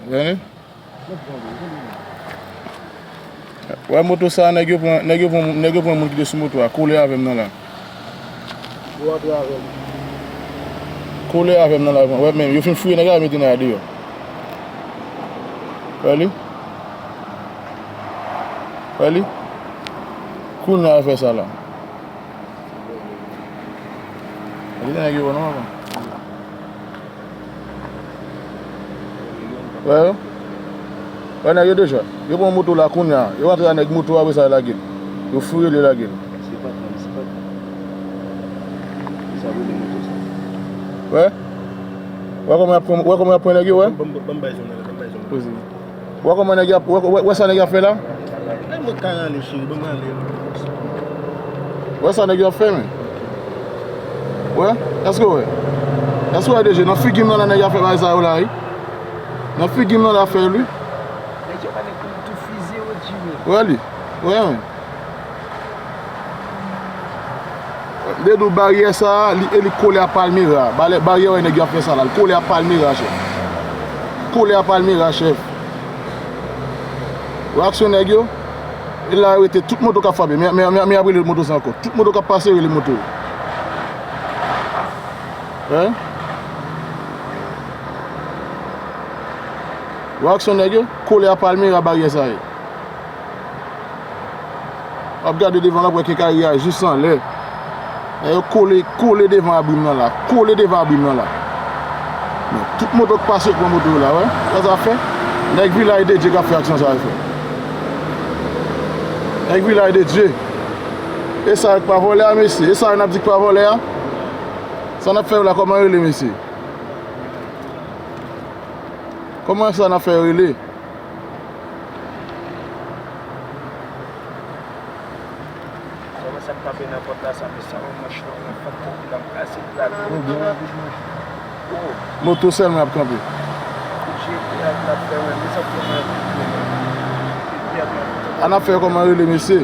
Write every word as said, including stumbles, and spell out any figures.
Vini. Wè moto sa, nèg yo pran, nèg yo pran, nèg yo pran moun ki te sou moto a, kole avè m nan la. Yo antre avè m. Kole avè m nan la, wè menm, yo fin fouye nèg la, yo mete nèg la deyò. Wè li? Wè li? Kounye a yo fè sa la. Li te nèg yo non, papa. Wè yo? Wè nèg yo deja. Yo pran moto la kounye a. Yo antre a nèg moto a, apre sa yo lage l. Yo fouye l, yo lage l. Wè? Wè kòman y ap pran, wè kòman y ap pran nèg yo, wè? Wè kòman nèg y ap, wè, wè, wè sa nèg y ap fè la? Lè mwen ka rale, cheri, ban m rale. Wè sa nèg yo ap fè, men. Wè? Èske w wè? Èske w wè, D J? Nan figi m nan la nèg y ap fè bagay sa yo la, wi. Nan figi m nan la fè l, wi. Nèg yo pa nèg pou tou fize yo, Jimmy. Wè li. Wè, men. M te di w baryè sa a, li, e li kole a Palmera. Balè-, baryè wè nèg yo ap fè sa la. Li kole a Palmera, chèf. Kole a Palmera, chèf. Wè aksyon nèg yo. E la yo rete tout moto k ap frape. Men, men, men, men y ap rele moto sa ankò. Tout moto k ap pase rele moto. Hein? Wè aksyon nèg yo. Kole a Palmera baryè sa ye. W ap gade devan l, w ap wè kenkayri a jis anlè. Nèg yo kole, kole devan abri m nan la. Kole devan abri m nan la. Men, tout moto k pase yo pran moto yo la, wè. Wè sa fè? Nèg Vilaj de Dye k ap fè aksyon sa yo fè. Nèg Vilaj de Dye. E sa yo k pa vòlè a, mesye? E sa yo n ap di k pa vòlè a? Sa n ap fè yo la, kòman yo rele, mesye? Kòman sa n ap fè yo rele? Kòman sa k kanpe nan pòt la sa, mesye? Yon manch long, yon fòk pou l ap kase pla. Moto sèlman ap kanpe. An ap fè kòman rele, mesye?